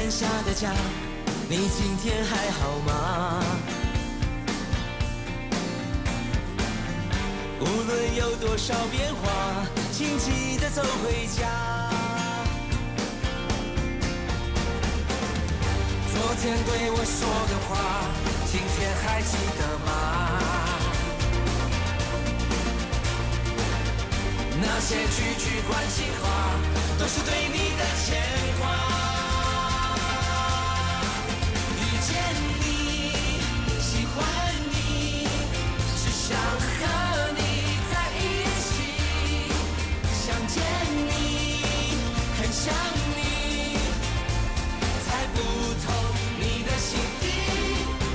檐下的家，你今天還好嗎？無論有多少變化，請記得走回家。昨天對我說的話，今天還記得嗎？那些句句關心話，都是對你的牽掛。遇見你，喜歡你，只想和你在一起。想見你，很想你，猜不透你的心意，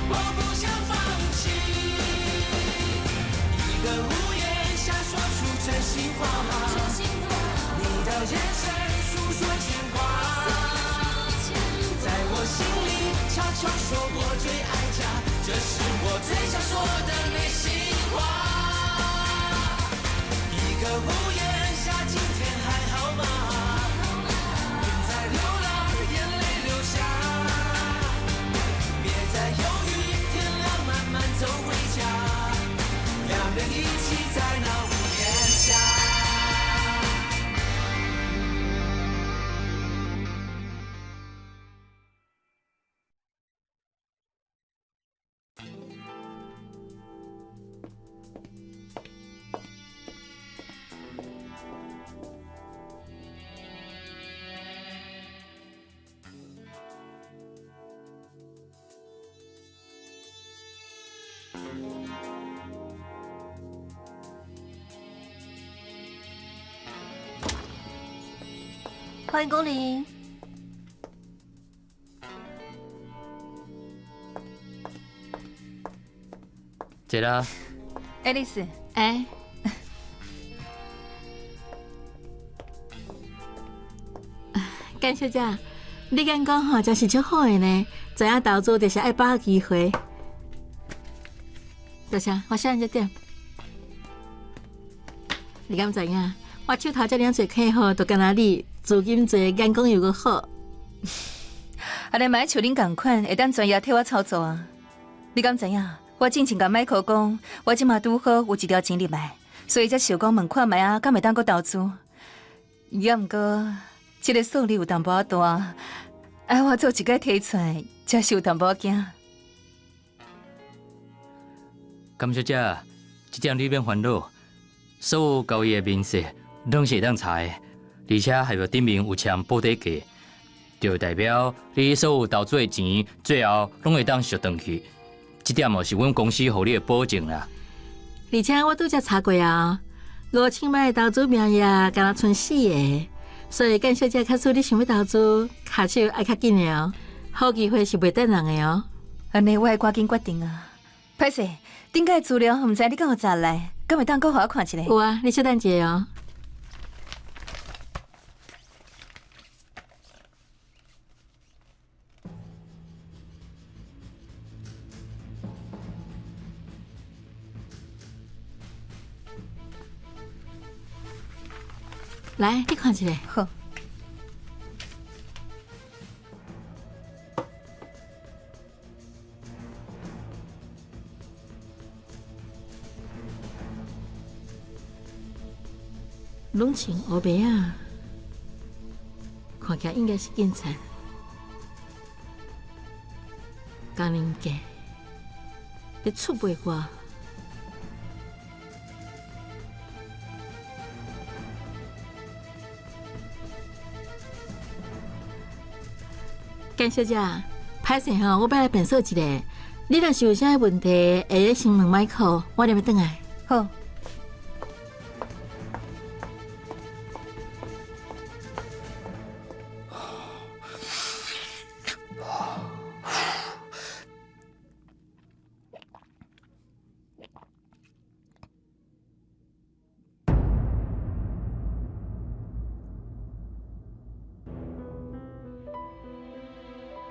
我不想放棄。一個屋檐下說出真心話，你的眼神訴說牽掛，在我心裡悄悄說我最愛家，這是我最想說的內心話。一個屋檐下，今天還好嗎？別再流浪，眼淚流下，別再猶豫，天亮慢慢走回家，兩人一起在那屋檐下。歡迎光臨。坐啦。愛麗絲，哎，甘小姐，你敢講吼，真是足好的呢。知影投資就是愛把握機會。多謝，我寫這點。你敢知影？我手頭這爾濟客戶，就干焦你，資金濟，眼光又閣好。按呢嘛愛像恁仝款，會當專業替我操作啊？你敢知影？我進前共麥克講，我這馬拄好有一條錢入來，所以才想講問看覓啊，敢會當閣投資？也毋過，這个數字有淡薄仔大，愛我做一擺提出來，才是有淡薄仔驚。甘小姐，這點你免煩惱，所有交易的明細攏是會當查的，而且合約頂面有簽保底價，就代表你所有投資的錢，最後攏會當贖轉去。這點哦是阮公司予你的保證啦。而且我拄才查過啊，5000萬的投資名額，敢若賰四个，所以甘小姐，假使你想欲投資，跤手愛較緊的哦。好機會是袂等人的哦。按呢，我愛趕緊決定啊！歹勢，頂擺資料毋知你敢有查來，敢會當閣予我看一下？有啊，你稍等一下哦。來，你看一下。好。攏穿烏白仔，看起來應該是警察。工人價，咧出賣我。甘小姐，歹勢吼，我欲來便所一下。你若是有啥問題，會使先問麥克，我著欲轉來。好。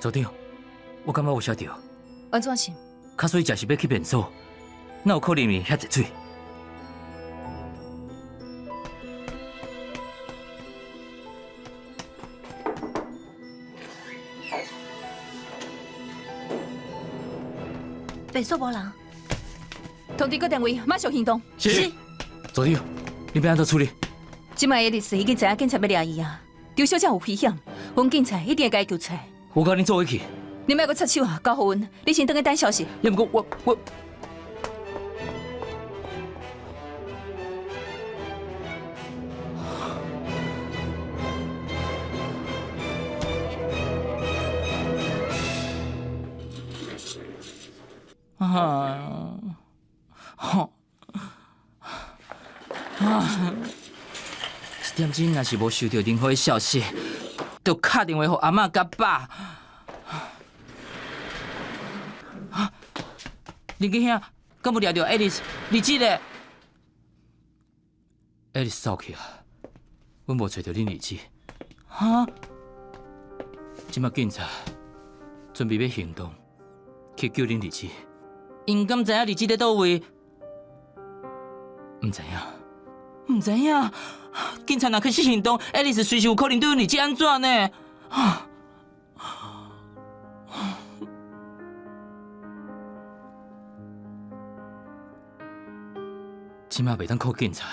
組長，我感覺有寫著。按怎是？假使真是欲去便所，哪有可能會遐濟水？便所無人。通知各單位，馬上行動。是。組長，你欲按怎處理？這擺愛麗絲已經知影警察欲掠伊啊，張小姐有危險，阮警察一定會共伊救出來。我佮恁做伙去。你莫閣插手啊，交予阮，你先轉去等消息。也毋過我我。啊！吼！啊！這點鐘若是無收著任何的消息，就敲電話予阿嬤佮爸。啊！林吉兄，敢有掠著愛麗絲？你這个？愛麗絲走去啊！阮無揣著恁兒子。哈！這擺警察準備欲行動，去救恁兒子。𪜶敢知影兒子佇佗位？毋知影，毋知影。警察若開始行動，愛麗絲隨時有可能對阮兒子按怎呢？這擺袂當靠警察，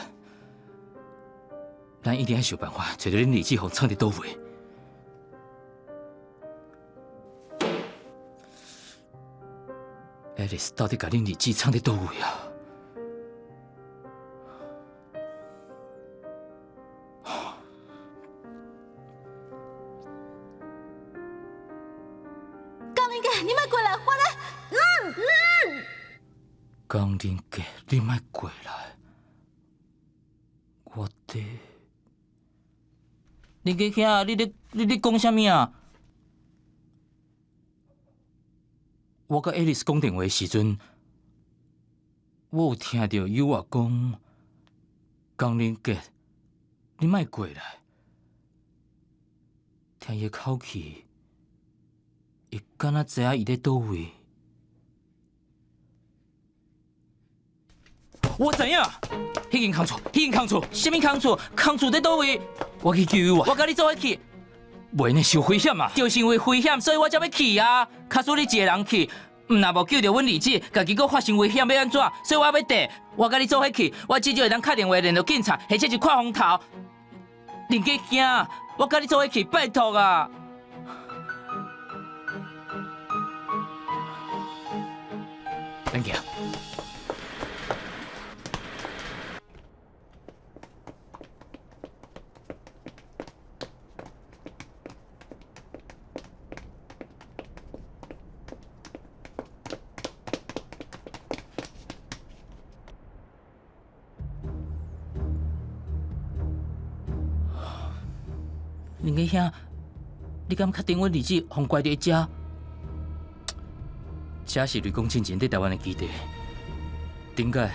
咱一定愛想辦法，揣著恁兒子予藏佇佗位。愛麗絲到底共恁兒子藏佇佗位啊？江林杰，你莫過來，我來。江林杰，你莫過來，我佇。林杰兄，你咧講啥物啊？我佮愛麗絲講電話的時陣，我有聽著友仔講，江林杰，你莫過來。聽伊的口氣，伊敢若知影伊佇佗位。我知影，彼間空厝，彼間空厝，啥物空厝？空厝佇佗位？我去救友仔，我佮你做伙去。袂呢，傷危險啊！就是因為危險，所以我才欲去啊。假使你一个人去，毋若無救著阮兒子，家己閣發生危險，欲按怎？所以我欲綴，我佮你做伙去，我至少會當敲電話聯絡警察，或者是看風頭。林家兄，我佮你做伙去，拜託啊！咱行。林家兄，你敢確定阮兒子予關佇遮？這是雷公進前佇台灣的基地。頂擺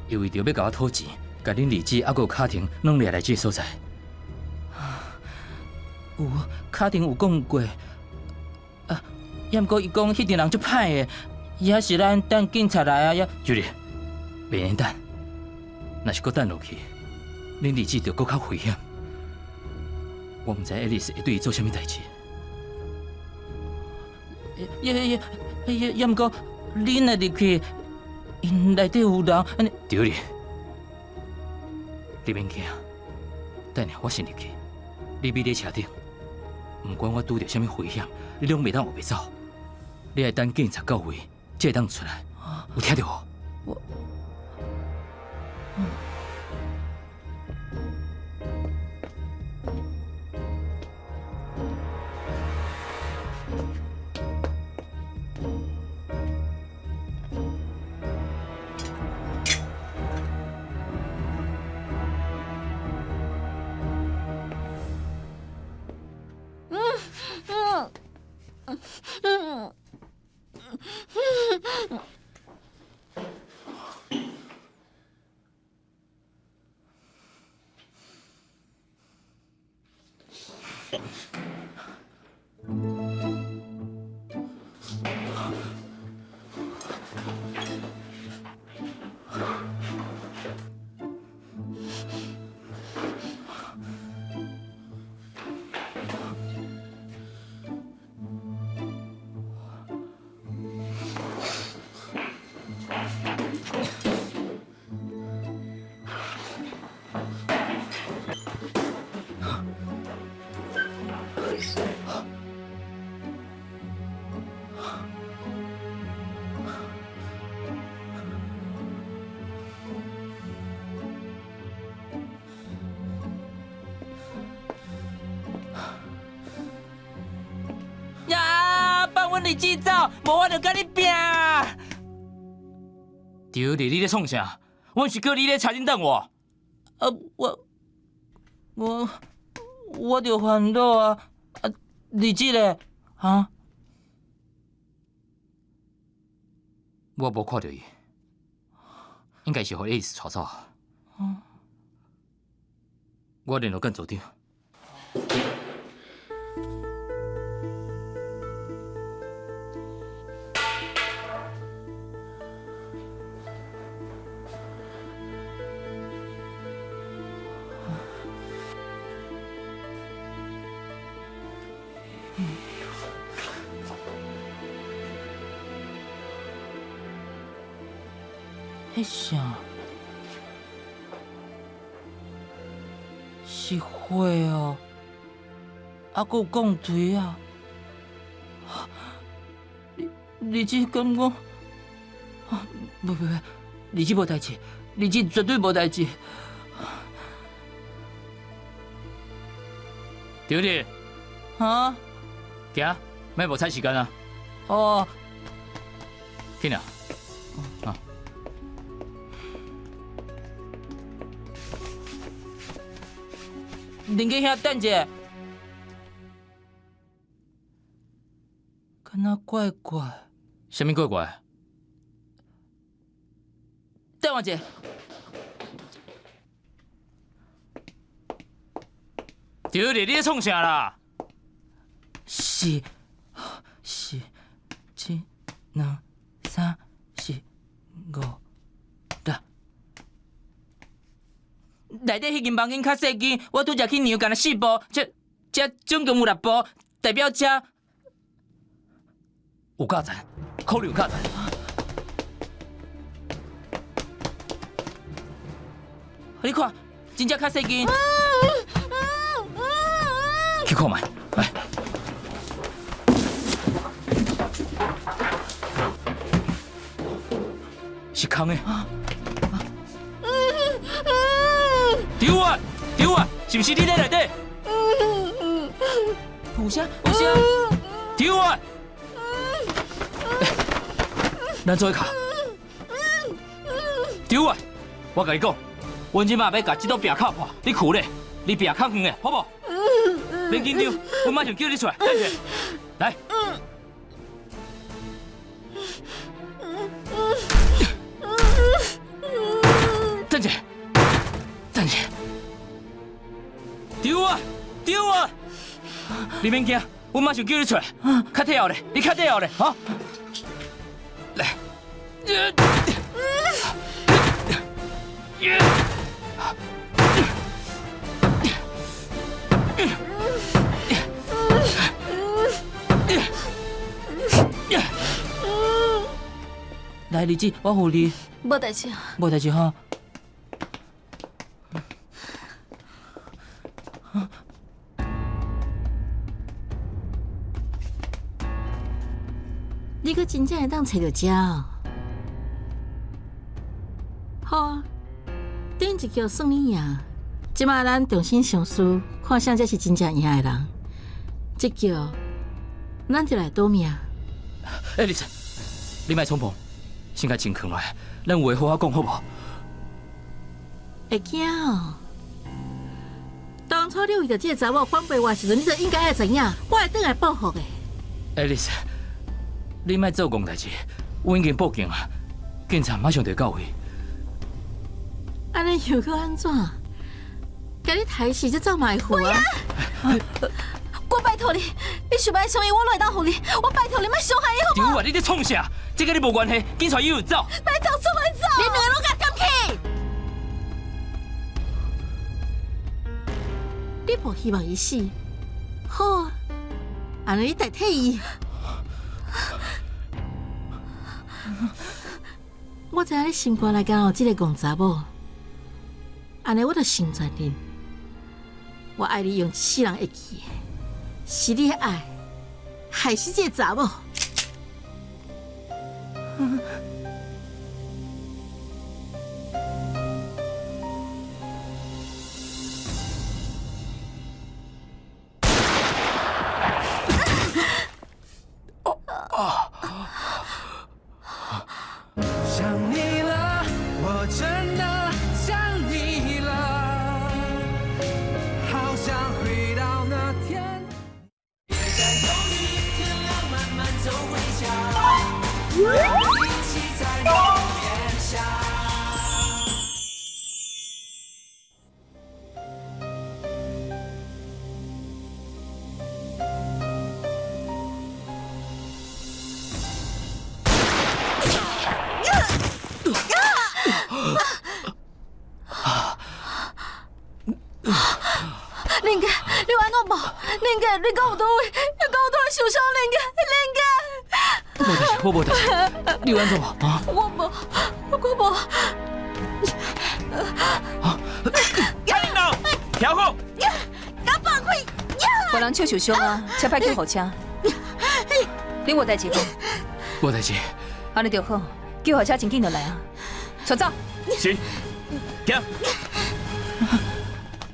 伊為著欲共我討錢，共恁兒子猶閣有卡婷攏掠來這个所在。有，卡婷有講過。啊，猶毋過伊講彼陣人足歹的，也是咱等警察來啊，也。就是，袂用等，若是閣等落去，恁兒子就閣較危險。我毋知愛麗絲會對伊做啥物代誌。也也也也毋過，你若入去，𪜶內底有人，按呢對咧。你免驚，等下我先入去，你覕佇車頂，毋管我拄著啥物危險，你攏袂當烏白走。你愛等警察到位，才會當出來。有聽著無？我。阮日子走，無我就佮你拚。张丽，你咧创啥？阮是叫你咧车顶等我。啊，我著烦恼啊！啊，日子咧，啊？我無看著伊，應該是予愛麗絲帶走。我聯絡干組長。彼啥？是火哦，啊，閣有摃槌啊！你這敢講？無無無，你這無代誌，你這絕對無代誌。張麗，哈？行，莫無嘥時間啊！哦，緊啊！啊！林家兄，等者，敢若怪怪？啥物怪怪？等我一下。張麗，你咧創啥啦？四、四、一、兩、三、四、五、六。內底彼間房間較細間，我拄才去量，干焦四步，這總共有六步，代表這有價錢，可能有價錢。你看，真正較細間。去看覓，來。是空的。張啊，張啊，是毋是你佇內底？有聲，有聲。張啊，咱做伙敲。張啊，我共你講，阮這馬欲共這堵壁敲破，你跍咧，離壁較遠的，好無？免緊張，阮馬上叫你出來，等者，來。等者，等者，張啊，張啊，你免驚，阮馬上叫你出來，較退後咧，你較退後咧，哈，來。來，麗子，我扶你。無代誌。無代誌吼。你閣真正會當揣著這哦？好啊，頂一局算你贏。這馬咱重新相思，看誰才是真正贏的人。這局咱就來賭命。愛麗絲，你莫衝動，先共情囥落來，咱有話好好講，好無？會驚哦？當初你為著這个查某反背我的時陣，你就應該愛知影，我會轉來報復的。愛麗絲，你莫做戇代誌，阮已經報警啊，警察馬上就會到位。按呢又閣按怎？共你刣死，這走嘛會赴啊！我拜託你，你想欲傷伊，我攏會當予你。我拜託你，莫傷害伊，好無？張啊，你咧創啥？這佮你無關係，緊帶伊又走。莫走，出來走！你兩个攏共檢起！你無希望伊死，好啊，按呢你代替伊。我知影你心肝內敢有這个戇查某，按呢我就成全你。我愛你用一世人會記的，是你的愛，害死這个查某。林杰，你有按怎無？林杰，你敢有佗位？你敢有佗位受傷？林杰，林杰，無代誌，我無代誌，你有按怎無？啊？我無，我無。看領導，調好。敢放開！別人手受傷啊，車派救護車。你無代誌無？無代誌。按呢就好，救護車真緊就來啊！帶走。是，行。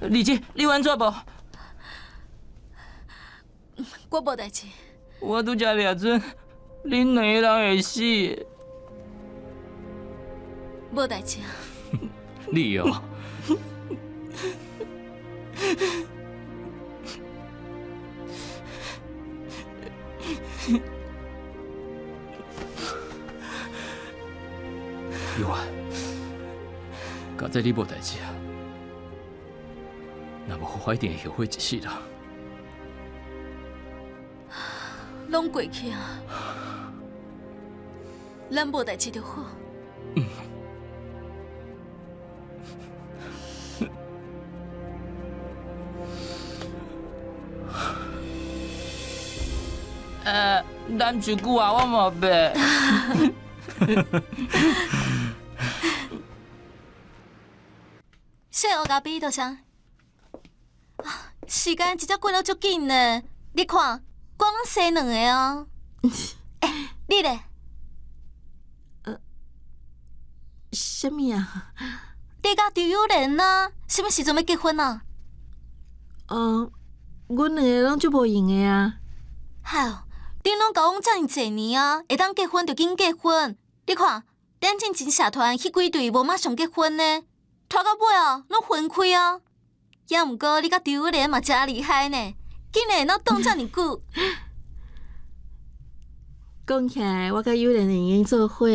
麗姊，你有按怎無？我無代誌。我拄才掠準，恁兩个人會死。無代誌。你哦。有啊，佳哉你無代誌啊，若無我一定會後悔一世人。攏過去啊，咱無代誌就好。嗯。饮一久啊，我嘛袂。小黑咖啡多謝。啊，時間真正過了足緊呢，你看，我攏生兩個啊。欸，你咧？啥物啊？你佮張友蓮啊，啥物時陣欲結婚啊？哦，阮兩个攏足無閒的啊。嗨，恁攏交往遮爾濟年啊，會當結婚就緊結婚。你看，咱進前社團彼幾對無馬上結婚呢，拖到尾啊，攏分開啊。猶毋過你佮張友蓮嘛誠厲害呢，竟然會當擋遮爾久。講起來，我佮友蓮會用做伙，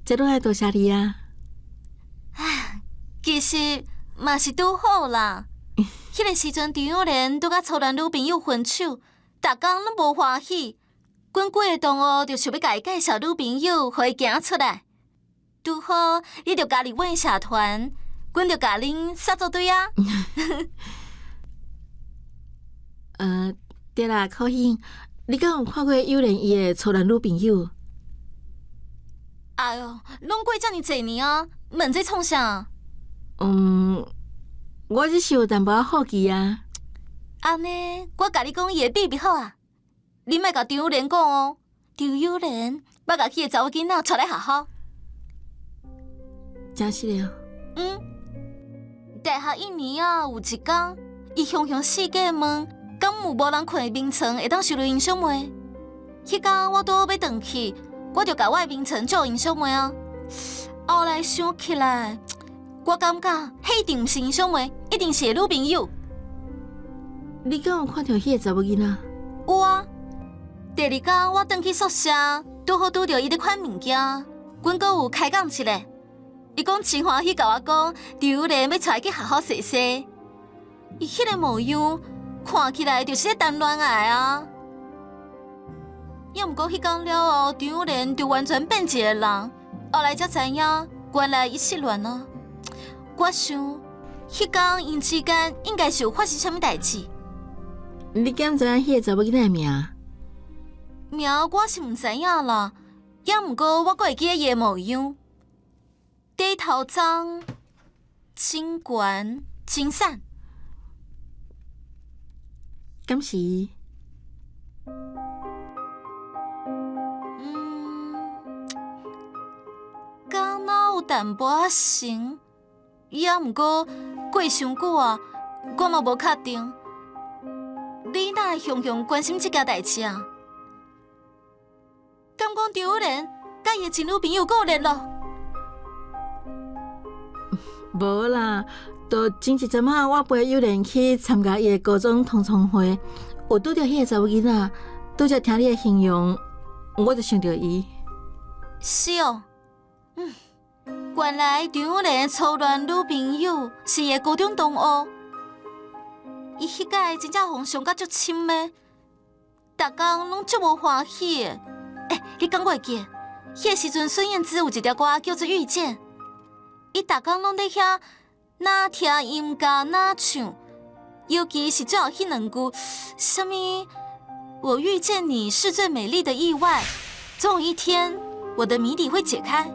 這攏愛多謝你啊。唉，其實嘛是拄好啦。彼个時陣，張友蓮拄佮初戀女朋友分手，逐工攏無歡喜。阮幾个同學就想欲共伊介紹女朋友，予伊行出來。拄好，你就加入阮社團，阮就共恁殺做對啊。對啦，可馨，你敢有看過友蓮伊的初戀女朋友？哎喲，攏過遮爾濟年啊，問這創啥？嗯，我只是有淡薄仔好奇啊。按呢，我共你講伊的秘密好啊，你莫共張友蓮講哦。張友蓮欲共彼个查某囡仔帶來學校。真實的哦？嗯。大學一年啊，有一工，伊雄雄四界問，敢有無人睏的眠床會當收留𪜶小妹？彼工我拄好欲轉去，我就共我的眠床借𪜶小妹啊。後來想起來，我感覺彼一定毋是𪜶小妹，一定是伊的女朋友。你敢有看著彼个查某囡仔？有啊。第二工我轉去宿舍，拄好拄著伊咧款物件，阮閣有開講一下。伊講真歡喜，共我講，張友蓮欲帶伊去學校踅踅。伊彼个模樣，看起來就是咧談戀愛啊。猶毋過彼工了後，張友蓮就完全變一个人。後來才知影，原來伊失戀啊。我想，彼工𪜶之間應該是有發生啥物代誌。你敢知影彼個查某囡仔的名？名我是毋知影啦，猶毋過我閣會記得伊的模樣。短頭鬃，真懸真瘦。敢是伊？嗯，敢若有淡薄仔成，猶毋過過傷久啊，我嘛無確定。你哪會雄雄關心這件代誌啊？敢講張友蓮佮伊的前女朋友閣有聯絡？無啦，就前一陣仔，我陪友蓮去參加伊的高中同窗會，有拄著彼个查某囡仔，拄才聽你的形容，我就想著伊。是哦，嗯，原來張友蓮的初戀女朋友是伊的高中同學，伊彼擺真正予人傷甲足深的，逐工攏足無歡喜的。欸，你敢閣會記得？彼个時陣孫燕姿有一條歌叫做《遇見》。伊逐工攏佇遐，若聽音樂，若唱，尤其是最後彼兩句，啥物？我遇見你是最美麗的意外，總有一天我的謎底會解開。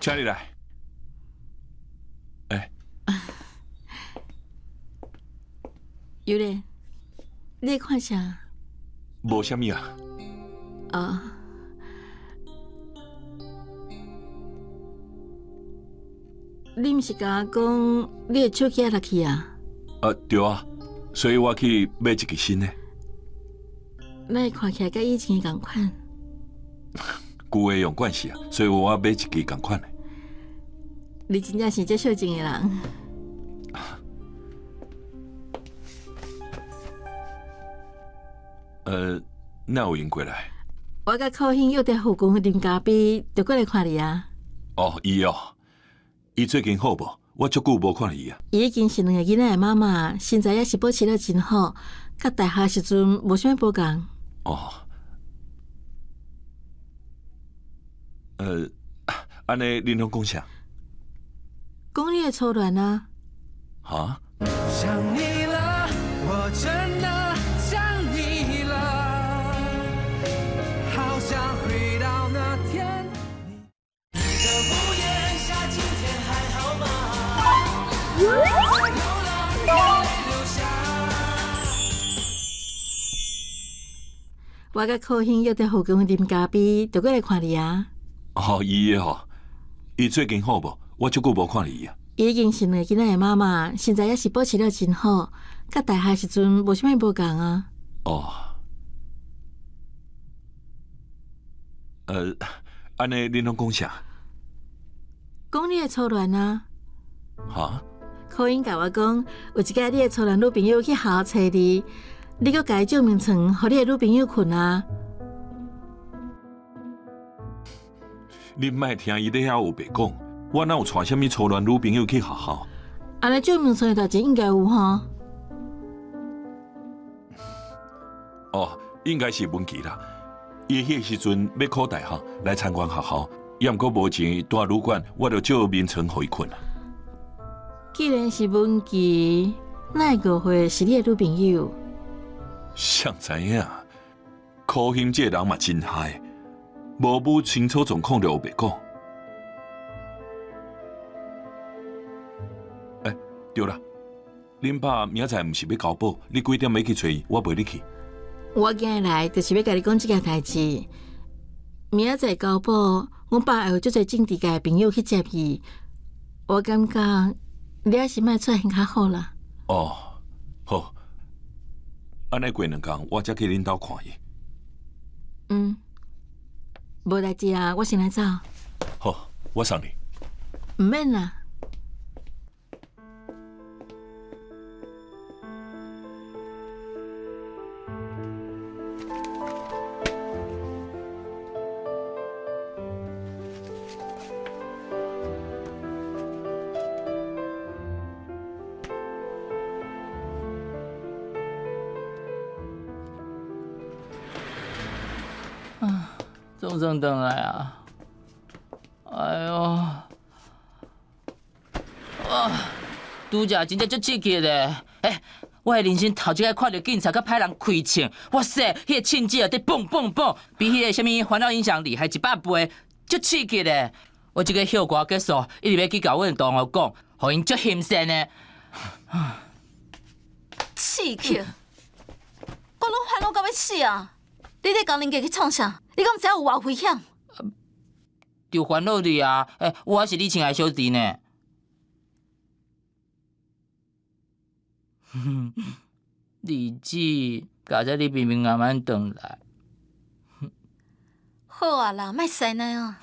請你來。欸，尤蓮，你咧看啥？無啥物啊。哦。你毋是共我講你的手機仔落去啊？啊，對啊，所以我去買一支新的。哪會看起來佮以前仝款？舊的用慣勢啊，所以我買一支仝款的。你真正是這孝敬的人。哪有閒過來？我佮可興約佇附近啉咖啡，就過來看你啊。哦，伊哦，伊最近好無？我足久無看伊啊。伊已經是兩个囡仔的媽媽，身材也是保持得真好，佮大學時陣無啥物無仝。哦。按呢，恁攏講啥？講你的初戀啊。哈？想你了，我真的想你了，好想回到那天。你的屋檐下，今天還好嗎？在流浪，眼淚流下。我佮可興約佇附近啉咖啡，就過來看你啊。哦，伊的吼，伊最近好無？我足久無看伊啊。伊已經是兩個囡仔的媽媽，身材也是保持得真好，佮大學時陣無啥物無仝啊。哦。按呢，恁攏講啥？講你的初戀啊。哈？可英共我講，有一擺你的初戀女朋友去學校揣你，你閣共伊借眠床，予你的女朋友睏啊。你莫聽伊咧遐烏白講，我哪有帶啥物初戀女朋友去學校？按呢借眠床的代誌應該有吼。哦，應該是文琪啦。伊彼個時陣欲考大學來參觀學校，也毋過無錢蹛旅館，我就借眠床予伊睏啊。既然是文琪，哪會誤會是你的女朋友？誰知影？可興這個人嘛真害，無摸清楚狀況就烏白講。欸，對啦，恁爸明仔載毋是欲交保，你幾點欲去揣伊？我陪你去。我今日來就是欲共你講這件代誌。明仔載交保，阮爸會有足濟政治界的朋友去接伊。我感覺你還是莫出現較好啦。哦，好，按呢過兩工，我才去恁兜看伊。嗯，無代誌啊，我先來走。好，我送你。毋免啦。總算轉來啊！哎喲，啊，拄才真正足刺激的。欸，我的人生頭一擺看著警察佮歹人開槍，哇塞，彼个槍支啊，佇蹦蹦蹦，比彼个啥物環繞音響厲害100倍，足刺激的。我這个效果結束，一直欲去共阮同學講，予𪜶足欣羨的。刺激！我攏煩惱到欲死啊！你咧共人家去創啥？你敢毋知影有偌危險？就煩惱你啊！欸，我是你親愛小弟呢。丽姊，佳哉你平平安安转来。好啊啦，莫使奶啊。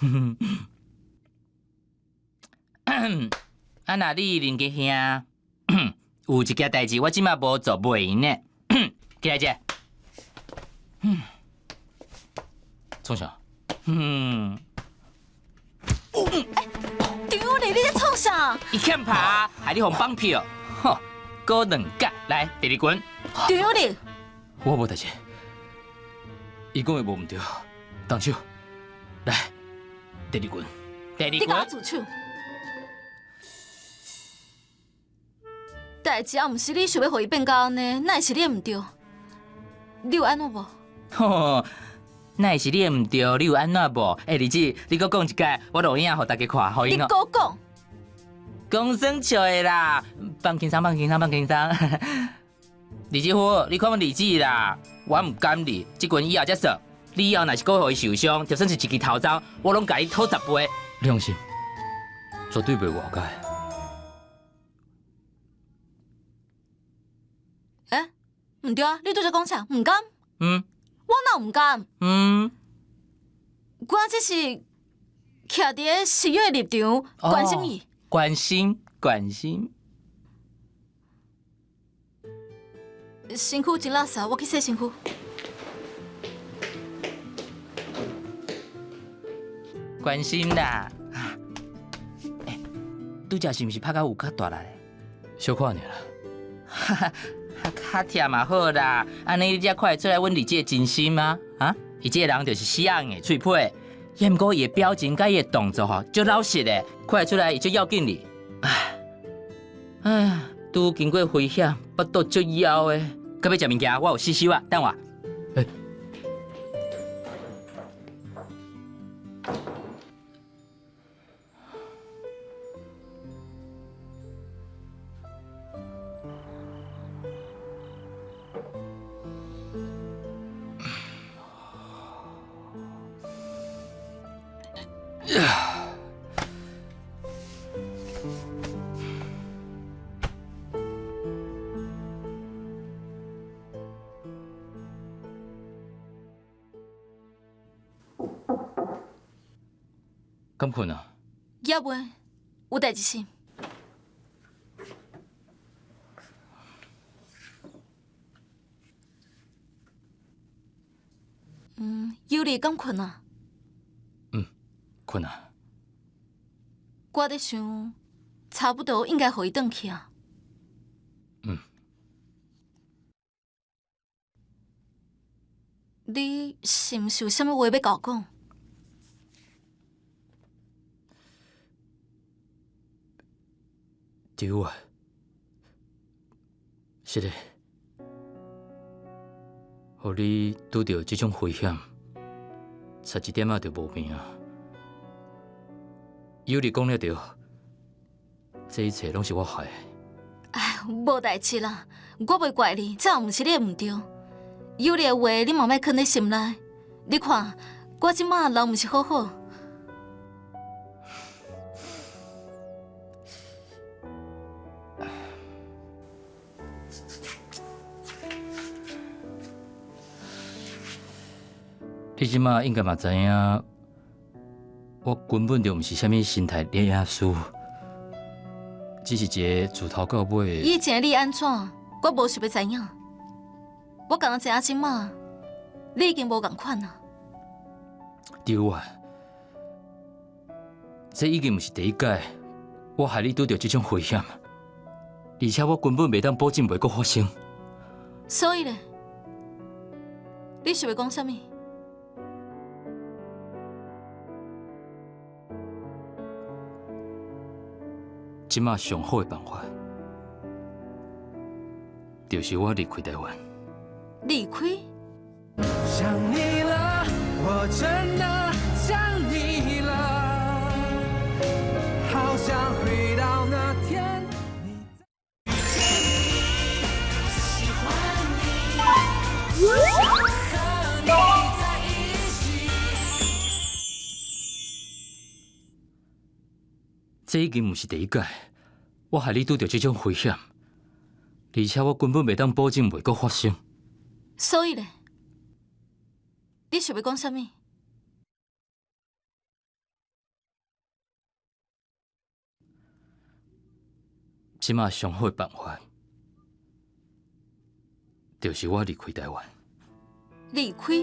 啊，若你林家兄有一件代誌，我這馬無做袂用的。起來者。創啥？張有利，你咧創啥？伊欠拍，害你予綁票，吼，閣兩角，來，第二棍。張有利，我無代誌，伊講的無毋對，動手，來，第二棍。第二你共我棍。住手！代誌也毋是你想欲予伊變甲按呢，哪會是你的毋對？你有按怎無？吼，哪會是你的毋對？你有按怎無？欸，麗姊，你閣講一擺，我錄影予大家看，予你𪜶哦。閣講，講耍笑的啦，放輕鬆，放輕鬆，放輕鬆。李志夫，你看阮麗姊啦，我毋甘你，這棍以後才算。你以後若是閣予伊受傷，就算是一支頭鬃，我攏共你討十倍。你放心，絕對袂外界。欸，毋對啊！你拄才講啥？毋甘？我哪有毋甘？我只是徛佇咧十月立場關心伊。關心，關心。身軀真垃圾，我去洗身軀。關心啦。欸，拄才是毋是拍甲有較大力？小可爾啦。哈哈，較忝嘛好啦，按呢你才看會出來阮麗姊的真心啊！啊，伊這个人就是死硬的喙皮，也毋過伊的表情佮伊的動作吼，足老實的，看會出來伊足要緊你。唉，唉，拄經過危險，腹肚足枵的，閣欲食物件，我有死手啊，等我。欸。敢睏啊？猶未，有代誌是。有利敢睏啊？睏啊。我咧想，差不多應該予伊轉去啊。你是毋是有啥物話欲共我講？對啊，是的，予你拄著這種危險，差一點仔就無命啊！有你講了對，這一切攏是我害的。哎，無代誌啦，我袂怪你，這也毋是你的毋對。有你的話，你嘛莫囥佇心內。你看，我這馬人毋是好好。你這馬應該嘛知影，我根本就毋是啥物神態煉壓師，只是一個自頭到尾。以前你按怎，我無想欲知影。我敢若知影這馬，你已經無仝款啊。對啊，這已經毋是第一擺，我害你拄著這種危險，而且我根本袂當保證袂閣發生。所以咧，你想欲講啥物？這馬上好的辦法，就是我離開台灣。離開？想你了，我真的想你了，好想回到那天。喜歡你，想和你在一起。這已經毋是第一擺，我害你拄著這種危險，而且我根本袂当保证袂阁发生。所以咧，你想欲讲啥物？这马上好的办法，就是我离开台湾。离开？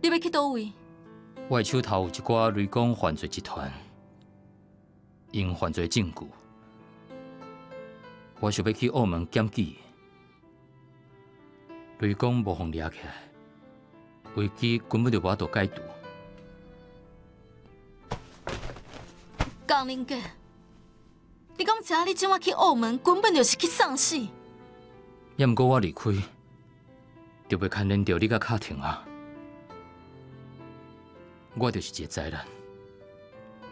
你欲去佗位？我的手头有一寡雷公犯罪集团，𪜶犯罪证据，我想欲去澳门检举。雷公无予掠起来，危机根本就无法度解除。江玲姐，你敢知影你这马去澳门，根本就是去送死。也毋过我离开，就袂牵连著你佮卡婷啊。我就是一个灾难，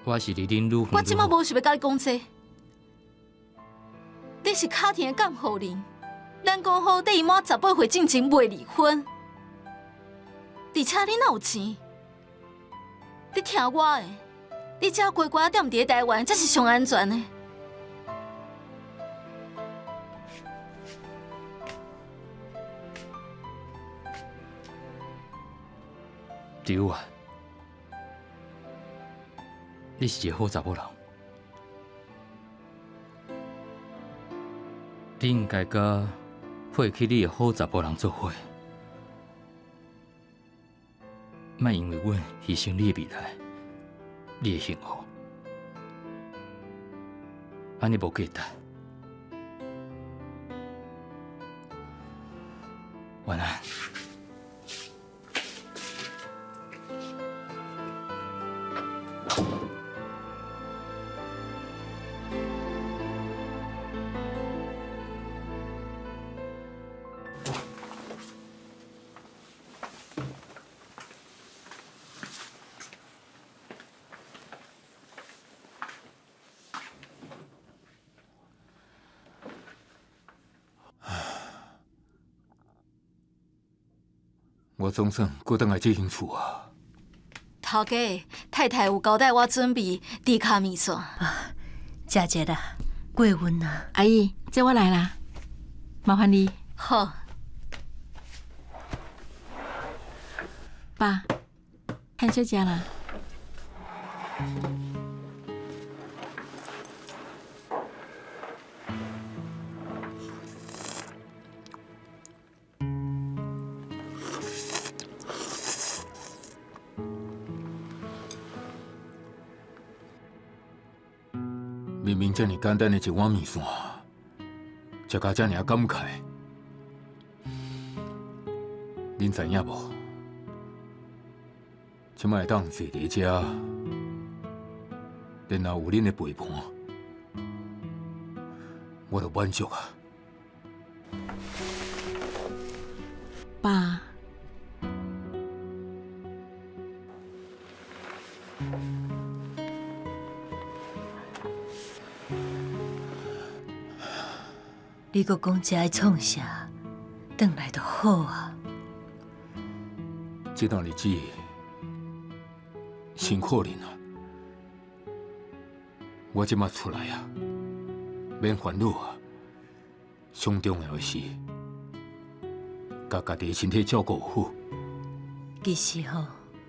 我是离恁愈远。我这马无想欲佮你讲这个。你是卡婷的监护人，咱讲好，缀伊满18岁进前袂离婚。而且你哪有钱？你听我的，你只要乖乖踮伫咧台湾，才是上安全的。对啊，你是一个好查某人，你应该佮配起你的好查埔人做伙，莫因为阮牺牲你的未来，你的幸福，按呢无价值。晚安。我总算阁转来这间厝啊！头家，太太有交代我准备猪跤面线。啊，谢谢啦，过分啦。阿姨，这我来啦，麻烦你。好。爸，趁少食啦。明明这么简单的一碗面线，食甲这尔感慨，恁知影无？这摆会当坐伫遮，然后有恁的陪伴，我就满足啊！爸。你阁讲这爱创啥？转来就好啊。这段日子辛苦恁啊！我这马出来啊，免烦恼啊。上重要的是，共家己的身体照顾好。其实吼，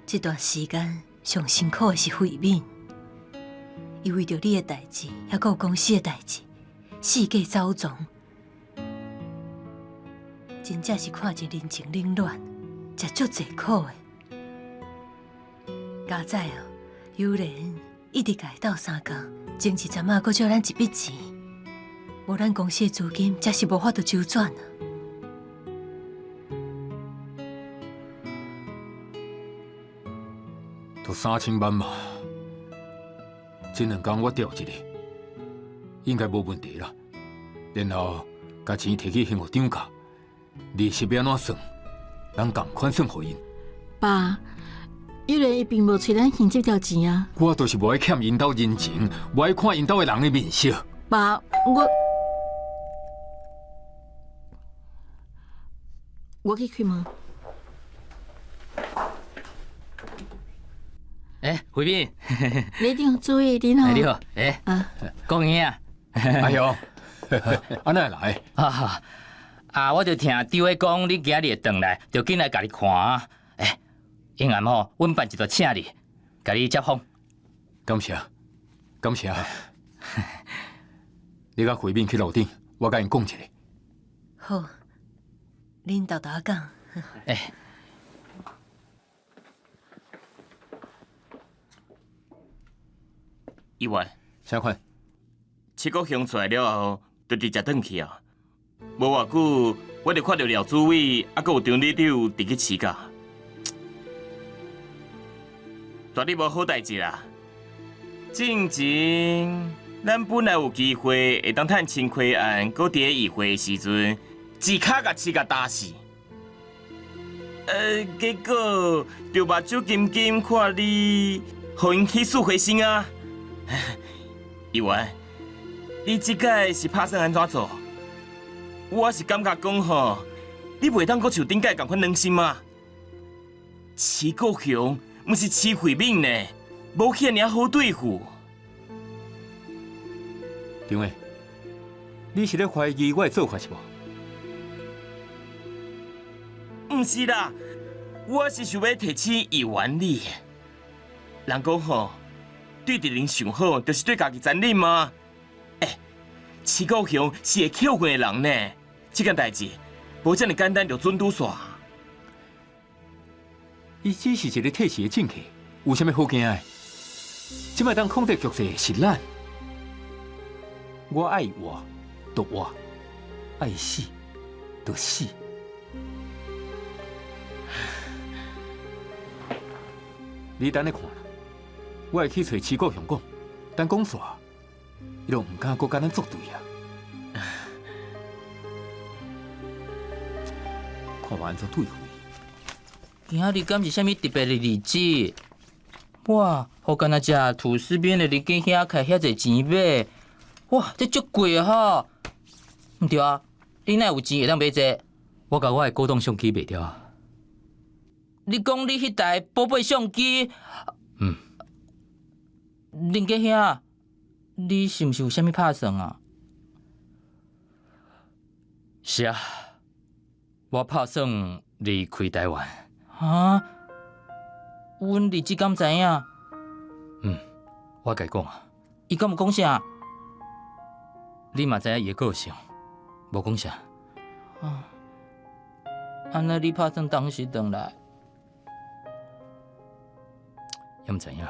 这段时间上辛苦的是慧敏，伊为著你的代志，犹阁有公司的代志，四界走傱，真正是看尽人情冷暖，食足济苦的。佳哉哦，尤莲一直共伊斗相共，前一阵仔阁借咱一笔钱，无咱公司的资金，才是无法度周转啊。都3000万嘛，这两工我调一下，应该无问题啦。然后共钱提去幸福长假，利息欲按怎算，咱仝款算予𪜶。爸，尤莲伊并无催咱还这条钱啊。我就是无爱欠𪜶兜人情，无爱看𪜶兜的人的面色。爸，我去开门。欸，慧敏，你一定注意，你好。你好，欸，讲兄啊。阿雄，按怎會來？啊啊！我就聽張偉講，你今日會轉來，就緊來共你看啊。欸，英暗吼，阮辦一桌請你，共你接風。感謝，感謝。你佮慧敏去樓頂，我佮𪜶講一下。好，恁沓沓仔講。欸。議員，啥款？七國雄出來了後，就直接轉去啊。無偌久，我就看著廖主委，猶閣有張里長佇去飼狗，絕對無好代誌啦。進前，咱本來有機會會當趁青溪案閣佇咧議會的時陣，一跤共飼共打死。結果就目睭金金看你，予𪜶起死回生啊！議員，你這擺是拍算按怎做？我是感覺講吼，你袂當閣像頂擺仝款軟心啊！徐國雄毋是徐慧敏呢，無遐爾好對付。張偉，你是咧懷疑我的做法是無？毋是啦，我是想欲提醒議員你。人講吼，對敵人上好，就是對家己殘忍嘛。欸，徐國雄是會扣分的人呢，這件代誌無遮爾簡單就準拄煞。伊只是一个退市的政客，有啥物好驚的？這擺當控制局勢是咱，我愛活就活，愛死就死。你等咧看，我會去揣徐國雄講，等講煞，伊就毋敢閣佮咱作對啊！看我按怎對付伊。今仔日敢是啥物特別的日子？哇，予干焦食吐司邊的林家兄開遐濟錢買，哇，這足貴吼！毋對啊，你哪有錢會當買這個？我共我的古董相機賣掉啊！你講你彼台寶貝相機？嗯。林家兄，你是毋是有啥物拍算啊？是啊，我拍算離開台灣。啊？阮兒子敢知影？嗯，我共伊講啊。伊敢有講啥？你嘛知影伊的個性，無講啥。啊，按呢你拍算當時轉來？也毋知影。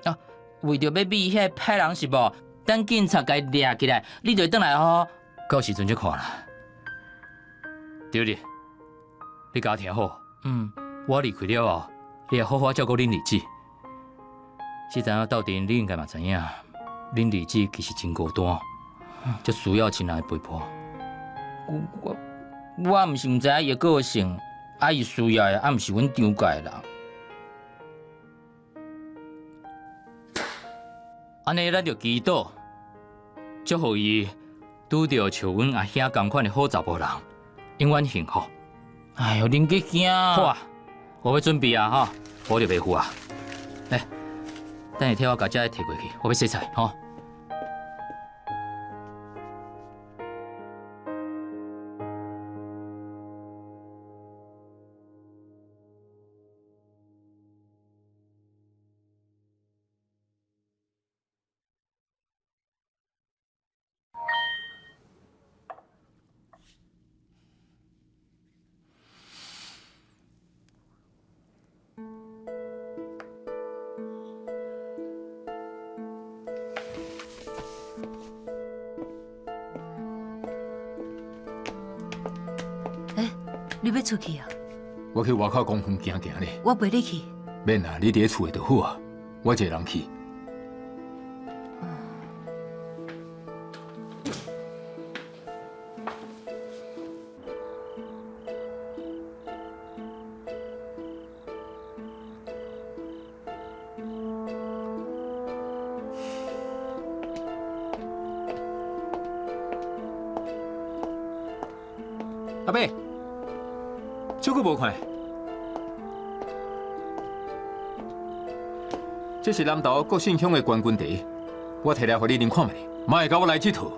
啊，為著欲避彼个歹人是無？等警察共伊掠起來，你就會轉來吼。到時陣才看啦。對咧，你共我聽好。嗯。我離開了後，你愛好好照顧恁兒子。這陣仔鬥陣，你應該嘛知影，恁兒子其實真孤單，才需要親人的陪伴。我毋是毋知影伊的個性，啊，伊需要的，啊，毋是阮張家的人。按呢，咱就祈禱，祝福伊拄著像阮阿兄仝款的好查埔人，永遠幸福。哎喲，林家兄，好啊，我欲準備啊，吼，我就袂赴啊。欸，等下替我共這提過去，我欲洗菜，吼。欸，你欲出去啊？我去外口公園行行咧。我陪你去。免啦，你佇咧厝內就好啊，我一个人去。阿伯，這久無看，這是南投國姓鄉的冠軍茶，我提來予你啉看覓。莫共我來這套，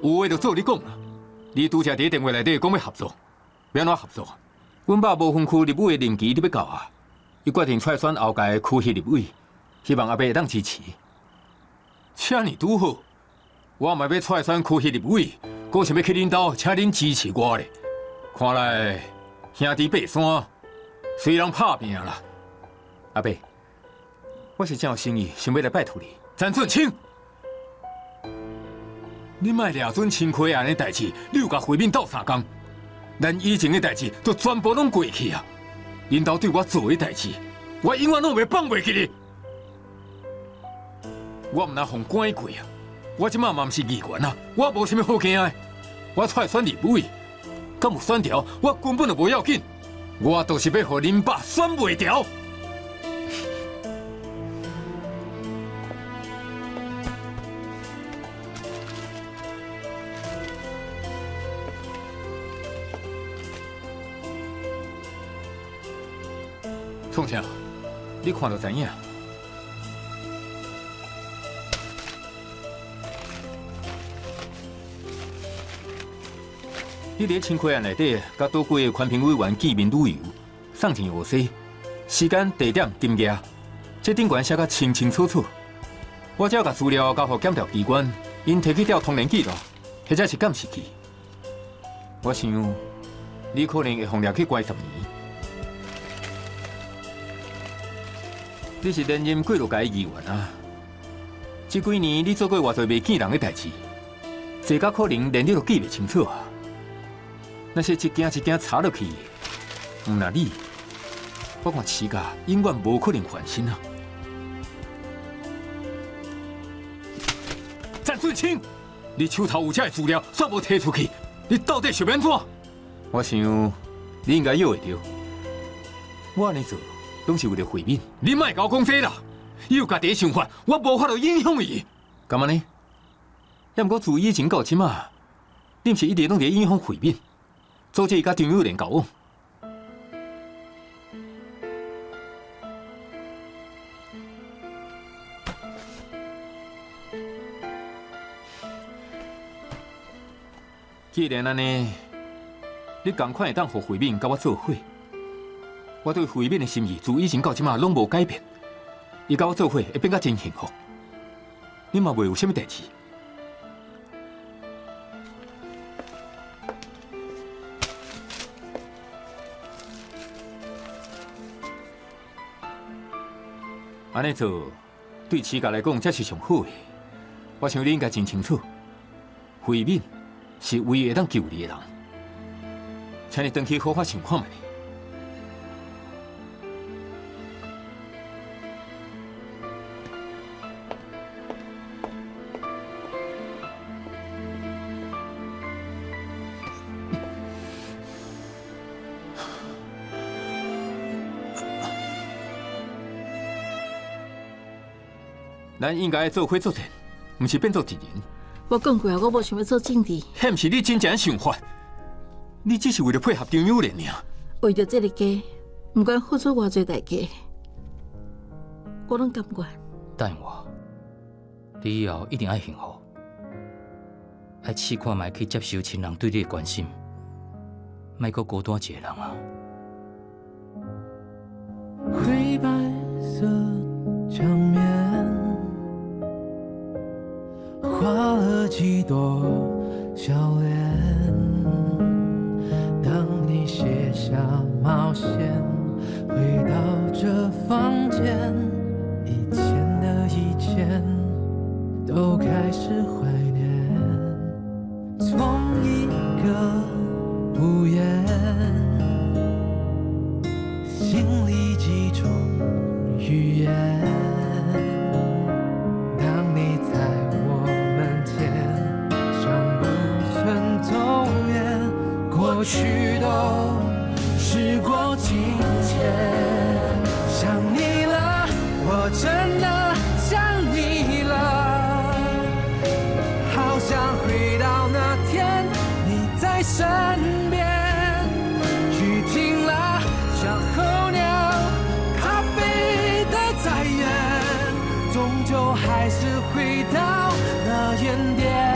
有話就做你講啦。你拄才佇電話內底講欲合作，欲按怎合作？阮爸無分區立委的任期咧欲到啊，伊決定出來選後屆區域立委，希望阿伯會當支持。這爾拄好，我嘛欲出來選區域立委，閣想欲去恁兜請恁支持我咧。看來兄弟爬山，隨人拍拚啦。阿伯，我是真有誠意，想欲來拜託你。陳俊清，你莫掠準青溪案的代誌，你有共慧敏鬥相共，咱以前的代誌都全部攏過去啊。恁兜對我做的代誌，我永遠攏袂放袂記你。我毋但予關過啊，我這馬嘛毋是議員啊，我無啥物好驚的。我出來選立委，敢有選著，我根本就無要緊。我就是欲予恁爸選袂著。創啥？你看就知影。你佇青溪案內底，佮倒幾个環評委員見面旅遊，送錢學西，時間、地點、金額，這頂懸寫甲清清楚楚。我只要共資料交予檢調機關，𪜶提去調通聯記錄，或者是監視器。我想你可能會予掠去關10年。你是連任幾落屆議員啊？這幾年你做過偌濟袂見人的代誌，濟甲可能連你都記袂清楚啊！若是一件一件查落去，毋但你，我看徐家永遠無可能翻身啊！陳俊清，你手頭有這个資料，煞無提出去，你到底想欲按怎？我想你應該約會著，我按呢做，攏是為著慧敏。你莫共我講這啦，伊有家己的想法，我無法度影響伊。敢按呢？抑毋過自以前到這馬，你毋是一直攏佇影響慧敏，阻止伊佮張友蓮交往。既然按呢，你仝款會當予慧敏佮我做伙。我對慧敏的心意，自以前到這馬攏無改變。伊佮我做伙會變甲真幸福。你嘛袂有啥物代誌。按呢做，對徐家來講才是上好的。我想你應該真清楚，慧敏是唯一會當救你的人。請你轉去好好想看覓。咱應該做伙作戰，毋是變做敵人。我講過啊，我無想欲做政治。彼毋是你真正的想法，你只是為著配合張友蓮爾。為著這个家，毋管付出偌濟代價，我攏甘願。答應我，你以後一定愛幸福，愛試看覓去接受親人對你的關心，莫閣孤單一个人啊。灰白色牆面，畫了幾朵笑臉。當你卸下帽線，回到這房間，以前的以前都開始懷念。從一個屋檐，心裡幾種語言。當你在我門前，像不曾走遠，過去都時過境遷。想你了，我真的想你了，好想回到那天你在身邊。雨停了，像候鳥，咖啡的再遠，終究還是回到那点点。